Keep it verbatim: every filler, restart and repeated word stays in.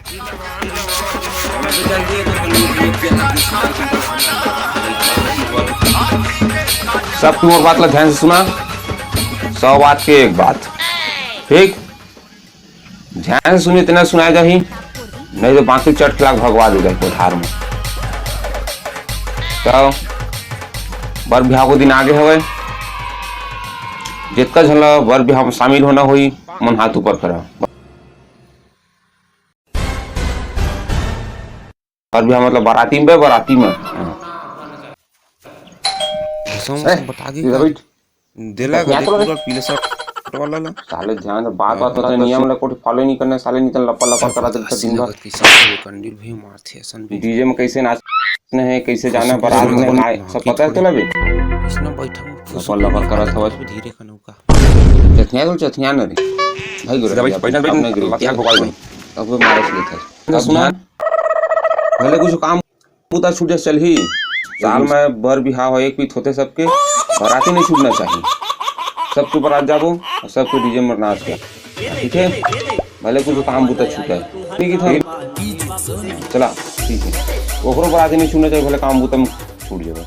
सबकी मोर बात ला ध्यान से सुना, सौ बात के एक बात, ठीक? ध्यान से सुनी, इतना सुनाय जाही, नहीं तो बाकी चट खिला के भगवा दे जाही कोठार में। तो बर बिहाव के दिन आगे हवय, जितका झन ला बर बिहाव में शामिल होना होही, मन हाथ ऊपर करा। बर बिहाव मतलब बाराती में, बाराती में। हाँ। कसम ए, बता के इधर बैठ। देला का देख पूरा पीला शर्ट वाला ला। साले ध्यान से बात, बात होता है, नियम ला कोई फॉलो नहीं करना है, साले निकल लपा लपा करा देते दिन भर। कैसे कंडील भी मारथे असन भी। डीजे में कैसे नाचना है, कैसे जाना है, बारात में आए, सब पता है तोला भी। इसने बैठा लपा लपा करत हवस। धीरे का नौका। चथिया तो चथिया न रे। भाई गुरु, बैठ, बैठ, बैठ, नहीं गिरी। लतिया भोपाल में। तब वो मारे से लेता है। सुना, भले कुछ काम बुता छूट जाए चलही। साल में बर बिहाव एक पीत होते सबके, बराती नहीं छूटना चाहिए। सबके बरात जाबो और सबके डीजे में नाच के, ठीक है? भले कुछ काम बुता छूटा है, ठीक है? चला, ठीक है। ओकरो बराती नहीं छूटना चाहिए, भले काम बुता में छूट जाए।